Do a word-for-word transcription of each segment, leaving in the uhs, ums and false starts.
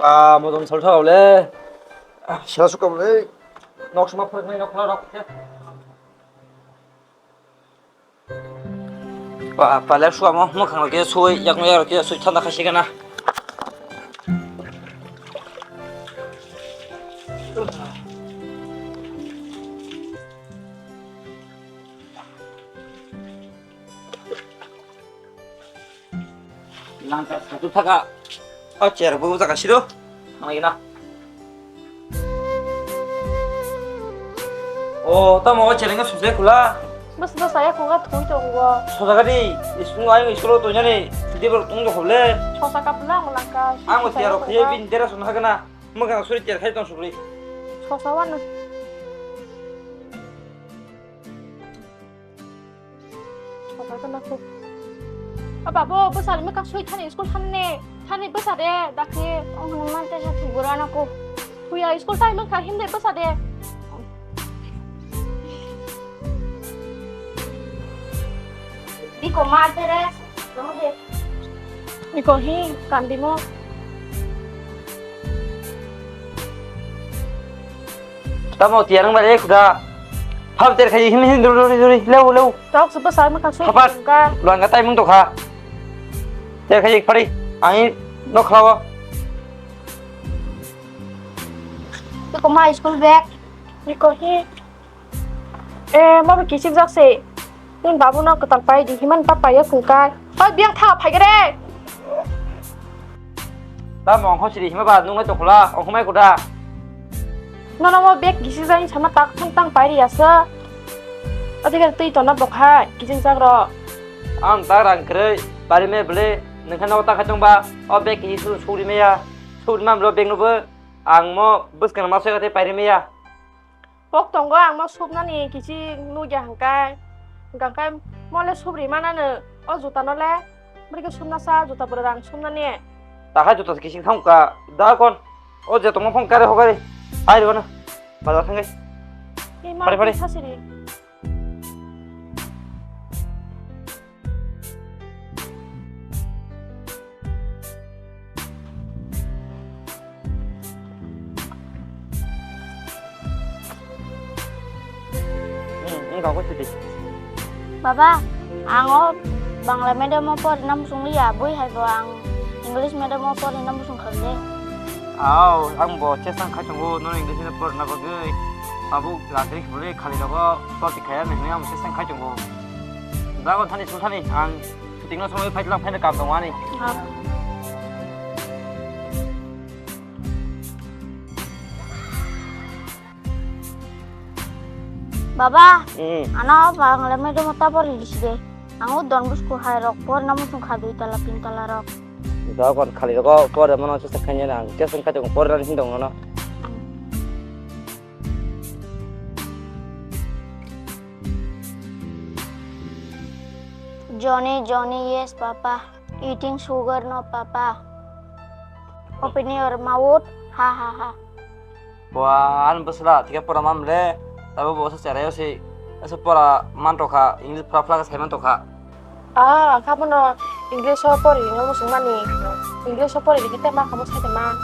Ah, modom salthao le. Ah, sila suka le. Nok suma phwrwknai nok khla rok. Pa, palek suamo mwkhang rok khe sui, yakung yak rok khe sui thanda khai sigana. Langka satu thaka. O chair bo jaga siro. Thangna gina. O, tamo o chair nga sujai khula. Bas bas aya khunga thui tongo. Sojaga di, school ayo school to nyane. Di bor tung do khoble. Sosa kapla mo langka. Ang o chair khye bin dera sun hagana. Mo ga suri chair khai tong suri. Sosa wan. O babo, bwsarni mwkhang sui thani school thanne, thani bwsa de, dakhe. O hwnwi man tesa thwibura nako. Thuya school time wngkha himde bwsa de. Biko ma tere, tong de. Biko hi, kandimo. Tamo tiarang ba ek da. Phal ter khai hin hin duri duri duri. Leu leu. Tok supa sar ma khang sui Hapat. Ka. Luang ka tai mung to kha. Ter khai ek phari. Ai no khlawa. Ko ma school bag. Ni ko hi. Eh, ma ba kisik jak se. Ni babu no kwtal pai di himan pa pai ya kung kai. Hoi biang tha phai gere. Ta mong kho siri hima ba nung nai to khula, ong khumai kuda. Nono mo bag gisi jani sama tak thang tang pai ri asa. Adi kar tui tona bokha, gisi jak ro. Ang ta rang krei, pari me ble, nengkha no ta khatung ba, o bag gisi su suri me ya. Suri mam lo bag no bo, ang mo bus kana ma soi kate pai ri me ya. Pok tongo ang no supnani kichi nugya hwnkhe, hwnkhe mole supri manano o juta no le, bwrwi khe supna sa juta bwrwi rang supnani. Taha juta kising thang ka, da kon, o je tongma phone kare hokari, ai rwna, bazar thangwi. Ni ma Pare, pare. Sasiri. Hmm, wngkha kho sidi. Baba, ang o Bangla medium o porina muchung liya, bui hai bo ang English medium o porina muchung kha de. Aw, ang bo chesang khai tongo, nono English medium porina bagwi. Abo gatrik bwlwi khali rogo porti khaya hinwi ang chesang khai tongo. Dagon thani sung thani ang shooting no songwi phai lang phai kam tongo ani. Baba, hmm. Ano Bangla medium ta pori disi de. Ang o Don Bosco hai rok porina muchung kha dui tala tin tala rok. Dagon khali rogo pore mano se khainai ang. Chesang khai tongo porina hin tongo no. Johnny, Johnny, yes, Papa. Eating sugar, no, Papa. Open your mouth. Ha, ha, ha. Wah, an bwsla, thikhe pora mam le. Tabo bo se cherai se. Ese pora man tokha, English phra phra sai man tokha. Ah, ang kha bono English o pori rwna muchung mani. English o pori rwgwi tei ma kha bo sai tongma.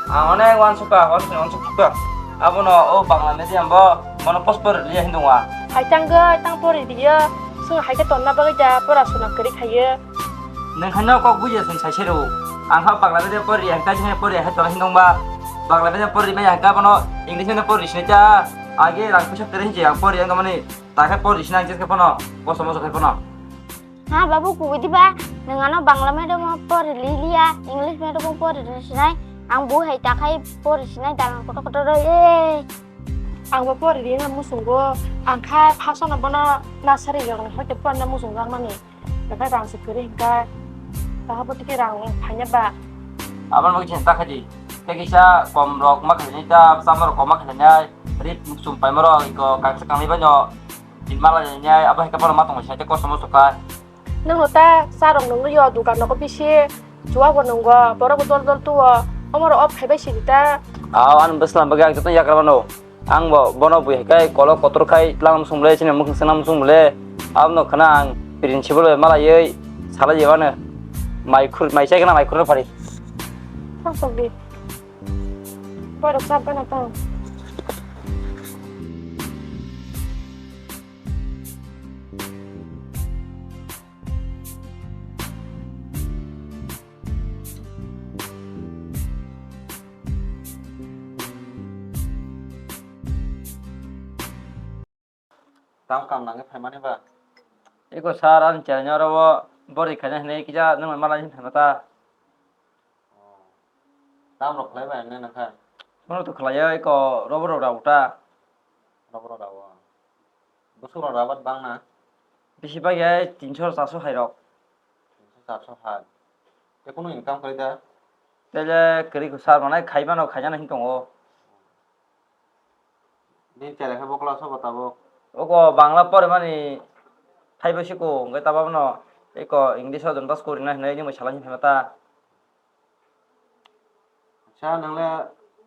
Ang onek uansukha, onek uansukha. Abono o Bangla medium bo, bono post pori rwliya hin dongwa. Hai tang gwi, tang pori rwliya. Chwng hai khe tonna bagwi da, pora suna kwrwi khaiyo. Nwng khaino kok bujiya chwng sai se rw. Ang kha Bangla medium pori rwya, hai khe pori rwya, hai tona hin dongba. Bangla medium pori rwmaya, hai khe bono English medium pori rwsinai cha. Age rang puisa kwrwi hinwi ang pori rwya wngmani. Ta khe pori rwsinai ang jesa khe bono, kosto mosto khe bono. Ha, babu, kubui diba? Nwng ano Bangla medium o pori liliya, English medium o pori rwsinai. Ang bo hai ta khai pori sinai dalan kotor kotor rw, eh. Ang bo pori rina muchungo, ang kha phasano bono nursery rok ni hoite porina muchungjak mani. Bekhai rang se kwrwi hwnkhe, ta bo tike rang phaina ba? Aboni bagwi chini ta khaidi. Tei kisa kom rok ma khainai ta, chama rok kom ma khainai, rip muchung paima rok iko kangsa kangnai bai no. Tin mala ni nyai abo hai khe bono ma tongo sinaite kosto mosto kha. Nwng no ta cha rok nungwi o dukan nogo bisi chuwa bo nungo borok bo dol dol tuo omo rok off khai bai sidi ta. Aw ani bwslam bagwi ang joto yakra mano. Ang bo bono bui hai khe kolok kotor khai tlang sung le chini mukhung swnam sung le. Abono khna ang principal bai malaiwi salai je mano. Mai khur mai chai khna mai khur no phari. Thang sok di. Borok chap gana tong. Tam kam nangwi phaimani ba? Eko sir, ani cheraino oro o bori khaina hinwi kisa nwng mala hinwi phaima ta. Tam rok khlai bai nai nangkha? Bono to khlaio, eko rubber rok rao ta. Rubber rok rao. Bwswk rok rubber bang na? Bisi bai khe tinso charso hai rok. Tinso charso hai. Tei kunu income kwrwi da? Tei le kwrwi sir, manai khai mano, khaina hinwi tongo. Nini chera khe bo class o bo tabuk? Oko Bangla porimani thaibo siko, hwnkhe tabukno eko English o jon pass korina hinwi nini salai hinwi ta. Acha, nwng le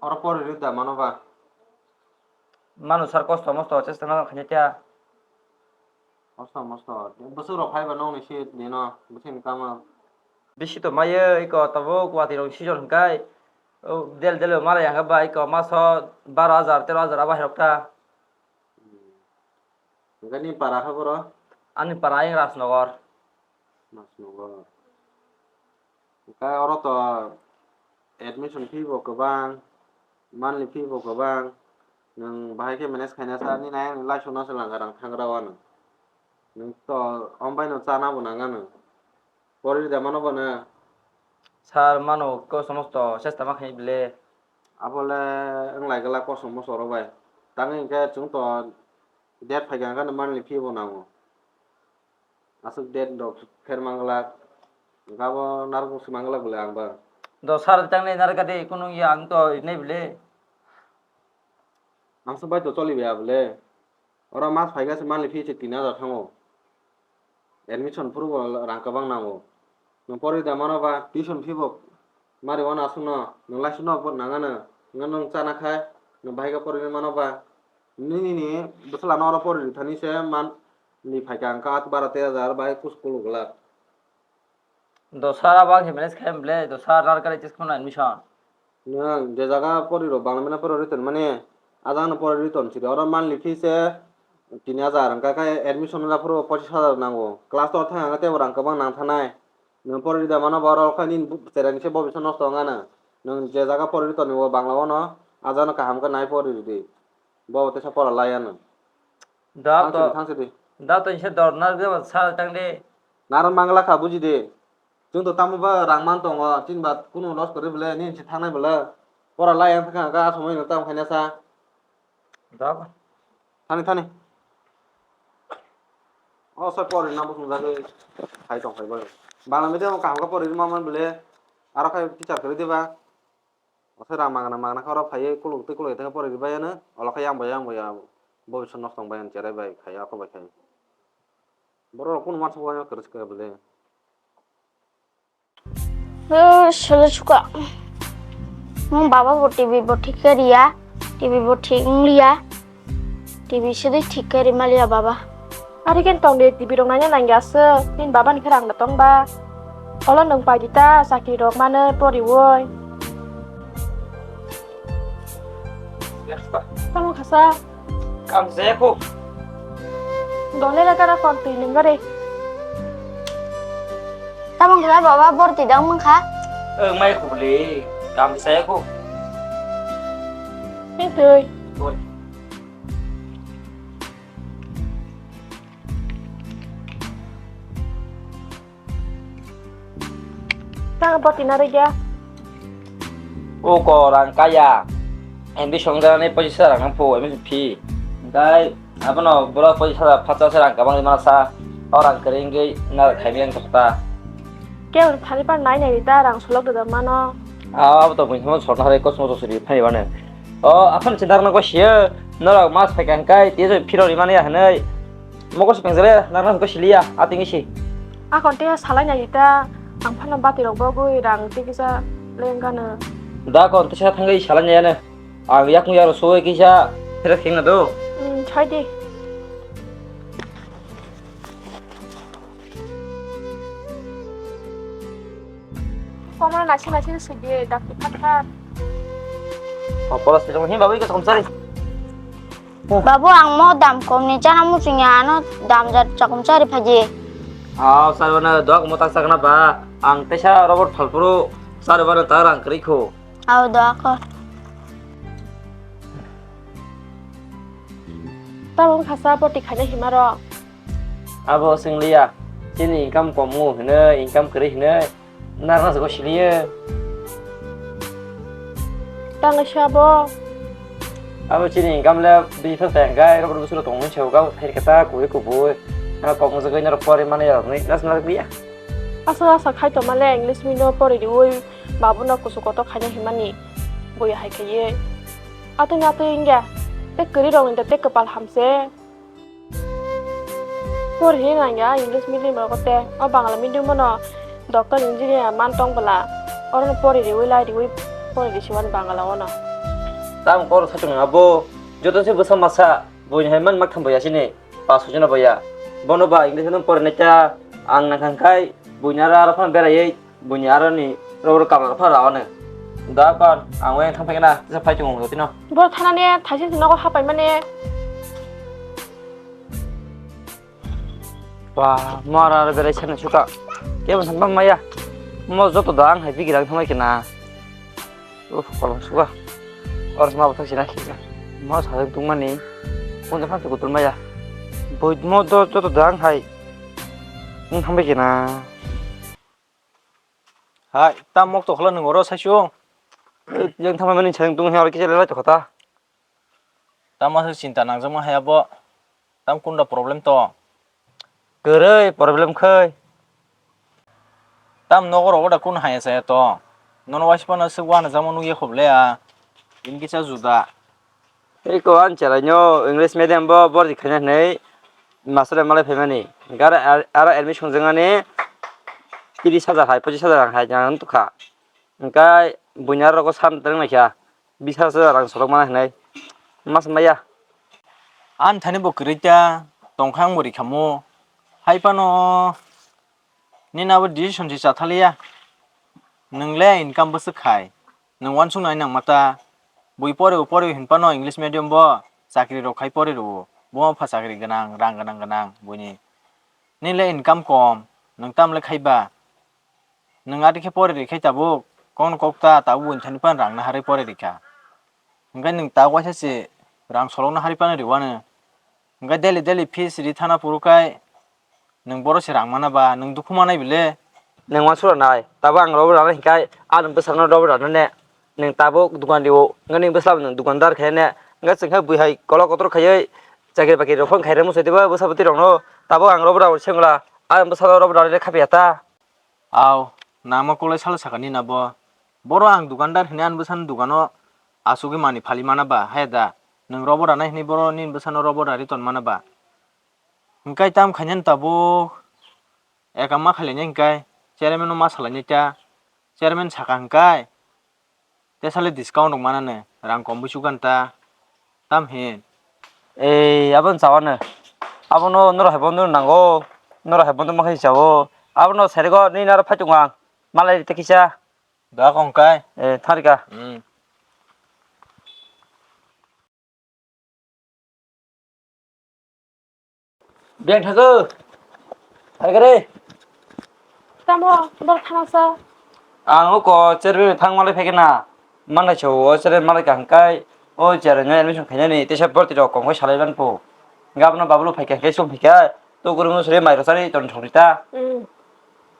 oro pori rw da mano ba? Mano sir, kosto mosto chesta ma khaina ta. Mosto mosto. Bwswk rok phai ba nokni seat nino, bwswk ni kamo? Bisi to mayo, eko tabuk watwi rok season hwnkhe, o, del del o malai hwnkhe ba eko maso baro hajar, tero hajar abo hai rok ta. Hwnkhe ni para khe boro? Ani para ayang Rajnagar. Rajnagar. Hwnkhe oro to admission fee bo kwbang, monthly fee bo kwbang. Nwng bahai khe manage khaina sa, nini ayang ni laisuk no se langka rang thangra o ano. Nwng to om bai no chana bo nang ano. Pori da mano bo no? Sir, mano ko somosto chesta ma khai bile. Abo le wng lai glak kosom moso rok bai. Tang hwnkhe chwng to date phai kha, monthly fee bo nango. Aswk date rok pher manglak, gabo narwk se manglak bole ang ba. Do sir, tang nai narwk de, kunu ya ang to nai bole. Ang se bai to choli baya bole. Oro mas phai kha se monthly fee se tin hajar thango. Admission phuru bo rang kwbang nango. Nwng pori da mano ba, tuition fee bo mari wano aswk no, nwng laisuk no bo nang ano, nwng chana khai, nwng bahai khe pori mano ba. Nini ni bwsla no oro pori thani se man ni phai kha, ang kha baro tei hajar bai kus kulu glak. Dosa abo ang se manage khai bole, dosa rar kare tis khona admission. Nwng je jaga pori rok Bangla medium pori rwi ton mani, ajang no pori rwi ton siri. Oro monthly fee se tin hajar, hwnkha khe admission wngya phuru pochis hajar nango. Class to thang ang tei bo rang kwbang nang thanai. Nwng pori rida mano bo oro khe nini bu-, chera ni se bobiswk nosto wngya no. Nwng je jaga pori rwi ton ni bo Bangla o no, ajang no kaham khe nai pori ridi. Bo teisa pora laiya no. Da to, thang sidi, thang sidi. Da to inse dor na rwgwi ba sa tang de. Naro mangla kha buji de. Chwng to tamo ba rang man tongo, chini ba kunu loss kwrwi bole, nini se thangnai bole. Pora lai yang thangkha, ga somoi no tamo khaina sa. Da ba. Thani, thani. O sa pori na busung jagwi khai tong khai ba. Bangla medium kaham khe pori ma man bole. Aro khai teacher kwrwi de ba. Othai rang magana magana khe oro phaiwi kuluk tei kuluk tei khe pori rwbai ano, olo khe yang bai yang bai ya bo bobiswk nok tong bai ano cherai bai khai ako bai khai. Borok rok kunu uansuk uansuk kwrwsk khe bwle. O solo suka. Mo baba bo T V bo thik khe riya, T V bo thik wng liya. T V sidi thik khe rimaliya baba. Ari khe tong de T V rok naina nangya aswk, nini baba ni khe rang da tong ba. Olo nwng pai di ta, chakri rok mano poriwi. Tamo khasa. Kam jaya ko. Dole ra kara kon twi nung gare. Tamo khasa baba, borti dang mangkha. Ang mai khubli, kam jaya ko. Neng twi. Bol. Tang boti na rwgya. O ko rang kaya. Admission gana ni poisa rang nang phu, admission fee. Dai, abono boro poisa phacha se rang kabang mana sa. O rang kering ge na khaimi ang ta. Ke ur thani par nai nai ta rang sulok da mano. A, abo to bung thamo sorna hare kosmo to suri phai bane. O, aphano chinta rwna kosiyo, norok mas phai kha hwnkhe, tei phiro rimani ya hwnwi. Mokol se pengjale, narwkna hwnkhe siliya, a tengwi si. A konte salai nai ta, ang phano bati rok bogwi rang tei kisa lenggano. Da konte sa thangwi salai nai ano. Ang yakung yaro soi kisa, phira khengna do. Hmm, chai di. Komla naising naising sigi, dakti phat phat. O, polo sejong hin babu iko chomsari. Babu, ang mo dam kom ni chana muchung ya, ano dam jat chakum chari phaji. Aw, sar wana dok mo tak sakna ba. Ang tesa robot phalpuru sar wana ta rang kri kho. Aw, dok ko. Tamo khasa poti khaina himaro. Abo singliya. Chini income komu hino, income kri hino. Narwkna se go siliye. Tangwi se abo. Abo chini income le bifang tang gai rok rok suro tongwi se go thai kata kui kubui. Na kok mujagwi norok pori mani rok ni nas narwk biya. Asa asa khai to male English medium pori diwi babu no kusu koto khaina himani. Bui hai khaiye. Atwi na atwi ingya. Te kwrwi rok ni te kwpal hamse. Pori hini nangya English medium rogo te, o Bangla medium bono doctor, engineer man tong bwla, orono pori riwi lai riwi pori risi wani Bangla ono. Tamo koro satung abo, joto se bwsa masa, buini hai man mak tham boya sini, pa sujuna boya. Bono ba English no pori naita, ang nang khang khai, buini aro aro phano berai, buini aro ni roro kamla phano rawano. Da kon, ang weng thang phaikna, tisa phai tongo tino. Boro thana ne, thaisi nogo hapai mane. Ba, mo aro aro berai sene suka. Kebo san bam maya. Mo joto da ang hai bigi rang thamai kena. Uf, kolong suka. Oro ma bothak sina khika. Mo sajak tungmani. Mo jafan tu kutul maya. Boi mo do joto da ang hai. Wng thambai kena. Hai, tam mok to kholo nung oro saichung. Yang thambai mani sajak tung hai oro kisa lelai to khata. Tamo se chinta nangjakma hai abo? Tam kunda problem to? Kwrwi problem khai. Tam nogo rogo da kun hai se to? Nono waisa phano se wanajakma nukya kho le a. Ini kisa juda. Eko an chelaino English medium bo bordi khaina hinwi master malai phaimani. Gara ar-, aro admission jengani tiris hajar hai, pochis hajar hai jang tukha. Hingkai buini aro rogo san twrwng naikha. Bis hajar rang solok mana hinai. Mas maya. An thani bo kwrwi ta tongkha ang bo rikhamu. Hai phano nini abo decision se chathaliya. Nwng le income bwswk khai. Nwng wansuk nai nang mata. Bui pore o pore hin phano English medium bo chakri rok khai pore rwo. Bo pha chakri gwnang, rang gwnang gwnang buini. Nini le income kom. Nwng tam le khai ba. Nwng adi khe pore rikhe tabuk, kokno kok ta, tabuk buini thani phano rang naharwi pore rikha. Hwnkhe nwng tabuk waisa se rang solok naharwi phano riwano. Hwnkhe daily daily fees ri thana phuru khai nwng boro se rang mana ba, nwng dukhu manai bile. Nwng wansuk rwnai, tabuk ang robo rana hinkhai, ani bwsakno robo rana ne. Nwng tabuk dukan rio, hwnkhe nwng bwsla nwng dukandar khe ne. Hwnkhe chwng khe bui hai kolok kotor khaiwi chakri bakri rok phano khairokma soi twibo bwsa bwtwi rokno. Tabuk ang robo rana sengla, ani bwsalo robo rana le khapya ta. Aw, nangma kolai salo sakha nini abo. Boro ang dukandar hinwi ani bwsani dukano achugwi manwi phali mana ba, haya da? Nwng robo ranai hinwi boro nini bwsano robo rari ton mana ba? Hwnkhe tam khainani tabuk eka ma khailainai hwnkhe chairman-no ma salainai ta. Chairman sakha hwnkhe, Tesale discount rok manane, rang kom bwswk gan ta, tam hin? Ei, aboni chawano. Abono norok hai bondo nango, norok hai bondo makhai chawo. Abono serego nini aro phai tongo ang. Malai rite kisa. Da kong kai. Eh, tharika. Hmm. Beng thago. Hai kare. Tamo, bor thana sa. Ang uko cherbe thang malai phai kena. Manai chau o cherbe malai ka hangkai. O cherbe ngai admission khainani tesa borti rok kongoi salai ban po. Gabno babulu phai khe sum phika. To guru suri mai rosari ton thongri ta. Hmm.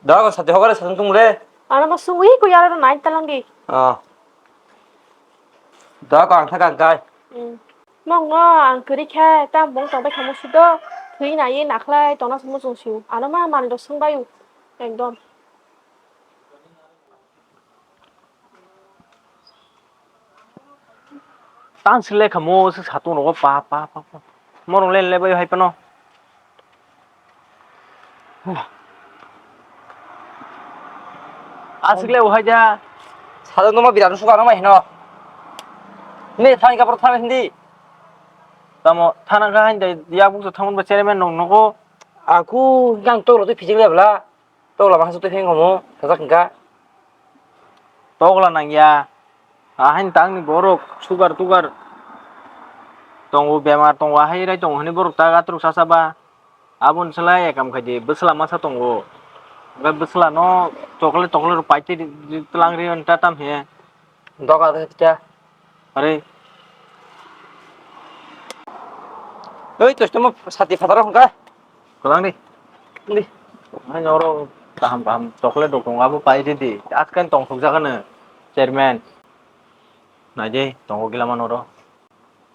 Da ko sate hokare satun tung le. Ano ma sui ko yara nai talangi. Ah. Da ko ang thaka hangkai. Hmm. Nokno ang kwrwi khe, tamo bong tongbai kha musudo, thwi naiwi nakhlai tongna se muchung sio. Ano ma manwi rok swngbai o, ekdom. Tang se lekha mo se satung rogo pa, pa, pa, pa. Morong len lebai hai phano. Aswk le uhai ja. Sajak numa birat suka numa hino. Ne thani kapor thani hindi. Tamo thana kha hindi yak bukso thamun ba chairman nong nogo. Aku yang tolo tu phijing le bla. Tolo bangsa tu pheng komo sajak hingka. Tokla nang ya. Ahaini tangni borok sugar tugar tongo, bemar tongo, ahai rai tongo hwnwi borok ta gatruk sasa ba. Aboni slai ekam khai di, bwsla masa tongo. Hwnkhe bwsla no chocolate tokolate rok pai twi di, di twlang ri ta tam he. Doga de kya? Are. Oi, to tamo sati phataro hwnkha. Kwlang di. Di. Hai noro kaham kaham chocolate rok tongo, abo pai di di. Askan tong thok jagano chairman. Nai di, tongo gila mano ro.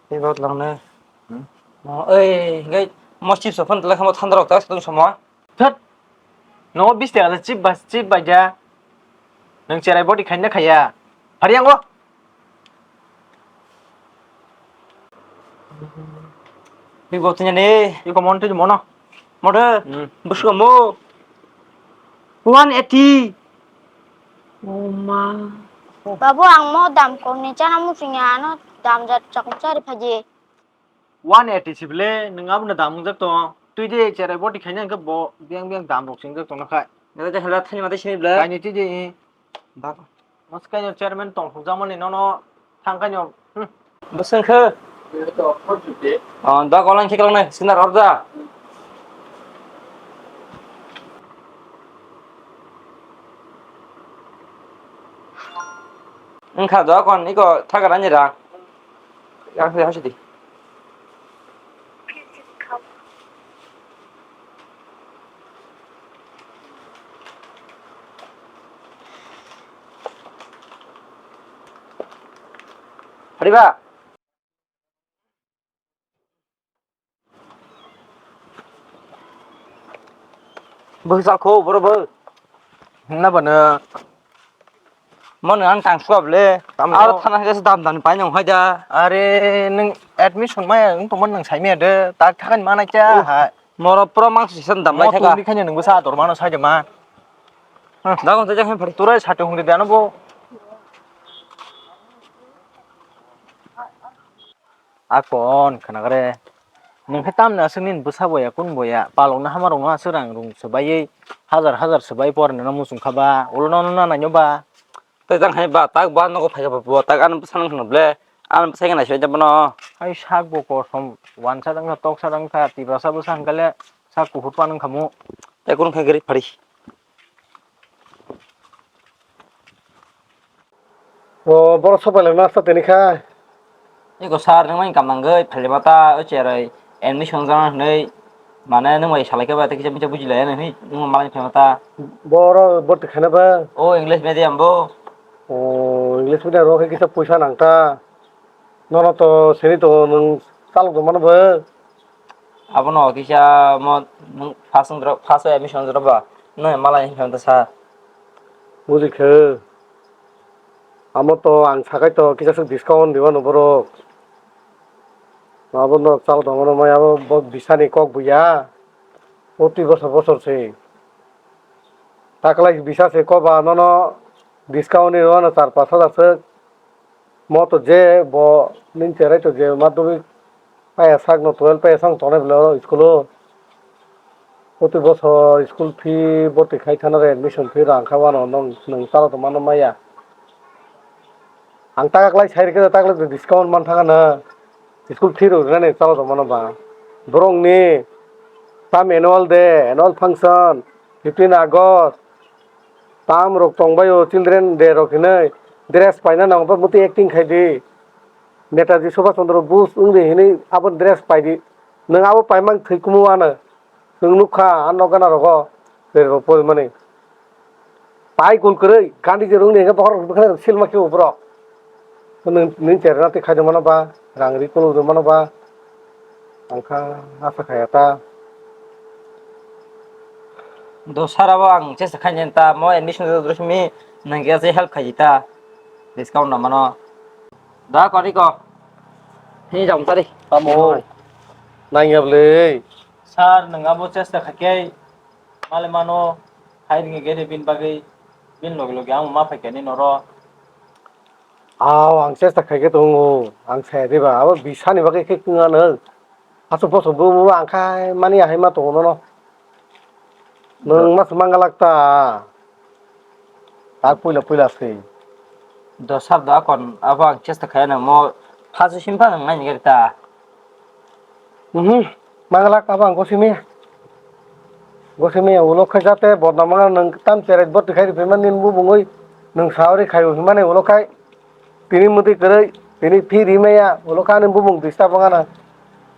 Tei bo twlang ne. Hmm? Mo, oi, hwnkhe mo chips phano twlang kha mo thanda rok ta song somo. Thot. No bis te ala chip bas chip bai ja. Nang cherai body khaina khaya. Phari ango. Ni bo tanya ne. Iko mon tu mono. Mo de. Hmm. Busu mo. One eighty. Oh ma. Babu, ang mo dam kokni chana muchungya ano dam jat chakung chari phaji. One eighty sibile, nwng abono dam wngjak tong. Twi de cherai body khaina hwnkhe bo biyang biyang dam rok se wngjak tongna khai. Nang ta hela thani mate sini bla. Kaini twi de. Dak. Mas kaino chairman tong thok jamani nono thang kaino. Hmm. Bwswng khe. Oh, dak online khe kwlangnai, senior order. Wngkha do kon iko thagar ani rang. Yang se hasi di. Hariba. Bwsakho boro bo. Hwnna bano. Mano ang tang suka bole. Tamo. Aro thana hwnkhe se dam dam ni painang hai da. Are nwng admission maya wng tongmani nwng saimaya de. Tak thakan manai cha. Oh. Ha. Moro pro mang sisa dam lai thaka. Tongdi khanya nwng bwsa ator mano sai de ma. Dagon te jakhe phari. Turai sate hungri de ano bo. Akon khnakre. Nwng khe tamni aswk nini bwsa boya, kun boya, palokni hamarokno aswk rang rung swbaiwi, hajar hajar swbai pornino muchung kha ba, ulo nono na nainw ba? Tei jang hai ba, tak ba nogo phai kha ba, bo tak ani bwsa nang thangno ble, ani bwsai khe naisai da bono. Hai sak bo kosom, wansa dang kha, toksa dang kha, Tiprasa bwsa hwnkhe le sak kuphur pan wng kha mu. Tei kunu khe gari phari. O, borok sok pai lai masa tini kha. Eko sir, nwng mani kam nangwi phailai mata, o cherai admission jana hinwi, mane nwng bai salai khe ba tei kisa misa buji lai ya hinwi nwng malai phailai mata. Borok borti khaina ba? O English medium bo. O, English medium rok khe kisa puisa nang ta. Nono to sini to nwng chalok tong mano bo. Abono kisa mo nwng first wng jora, first admission jora ba, nwng malai hinwi sa. Buji khe. Amo to ang sakai to kisa swk discount di mano borok. Abo norok chal tongmano mai abo bo bisani kok buya. Proti bosor bosor se. Taklai bisa se koba nono discount ni rw ano char pash hajar swk. Mo to je bo nini cherai to je madhyamik paiya sak no twelve paiya sak tongnai bwle o school o. Proti bosor school fee bwtwi khai thana re admission fee rang kha wano nwng chalo tongmano maya. Ang taklai sai rikhe taklai discount man thangano school fee rw rwnani chalo tongmano ba. Borok ni tam annual day, annual function, fifteen August, Tam rok tong bai o children day rok hinwi dress paina nang ba muti acting khai di. Netaji Subhash Chandra Bose wng di hinwi abo dress pai di. Nwng abo pai mang thwi kumu ano. Nwng nuk kha a nok gana rogo. Rerbo porimani. Pai kul kwrwi Gandhi ji rung ni hwnkhe bokhorok bwkhwnai rok silma khe borok. Nwng, nwng cherna twi khai di mano ba, rang ri kunu rw mano ba, ang kha asa khaya ta. Do sara bo ang chesta khainai ta, mo admission do simi nang ya je help khai ta, discount na mano. Da kori ko. Hi jam tari. Tamo. Nang ya bwle. Sir, nwng abo chesta khaikhe male mano, hai ringkhe gede bin bagwi, bin logi logi ang ma phaikhe ni noro. Aw, ang chesta khaikhe tongo, ang saya diba, abo bisani bagwi khe kwnga nwng. Aswk bosor bo, bo ang khai mani ahai ma tongo nono. Nwng mas mangalak ta. Tak puila puila se. Dosar do akon abo ang chesta khaina mo phasu simpa nang nai ni ta. Mhm. Manglak abo ang gosimi. Gosimi ulo khai jate bodna manga nang tam cherai bot khai ri phimani bu bungoi nang saori khayo himani ulo khai. Tini muti kwrwi, tini phi ri maya, ulo kha ani bumung disturb wng ana.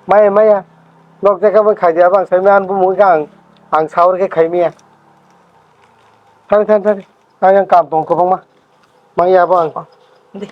Maya, maya. Nok jaka bai khai di, abo ang sai maya, ani bumung kha ang, ang saur khe khai maya. Thani, thani, thani. Ang yang kam tong kwbangma. Maya abo ang. Di.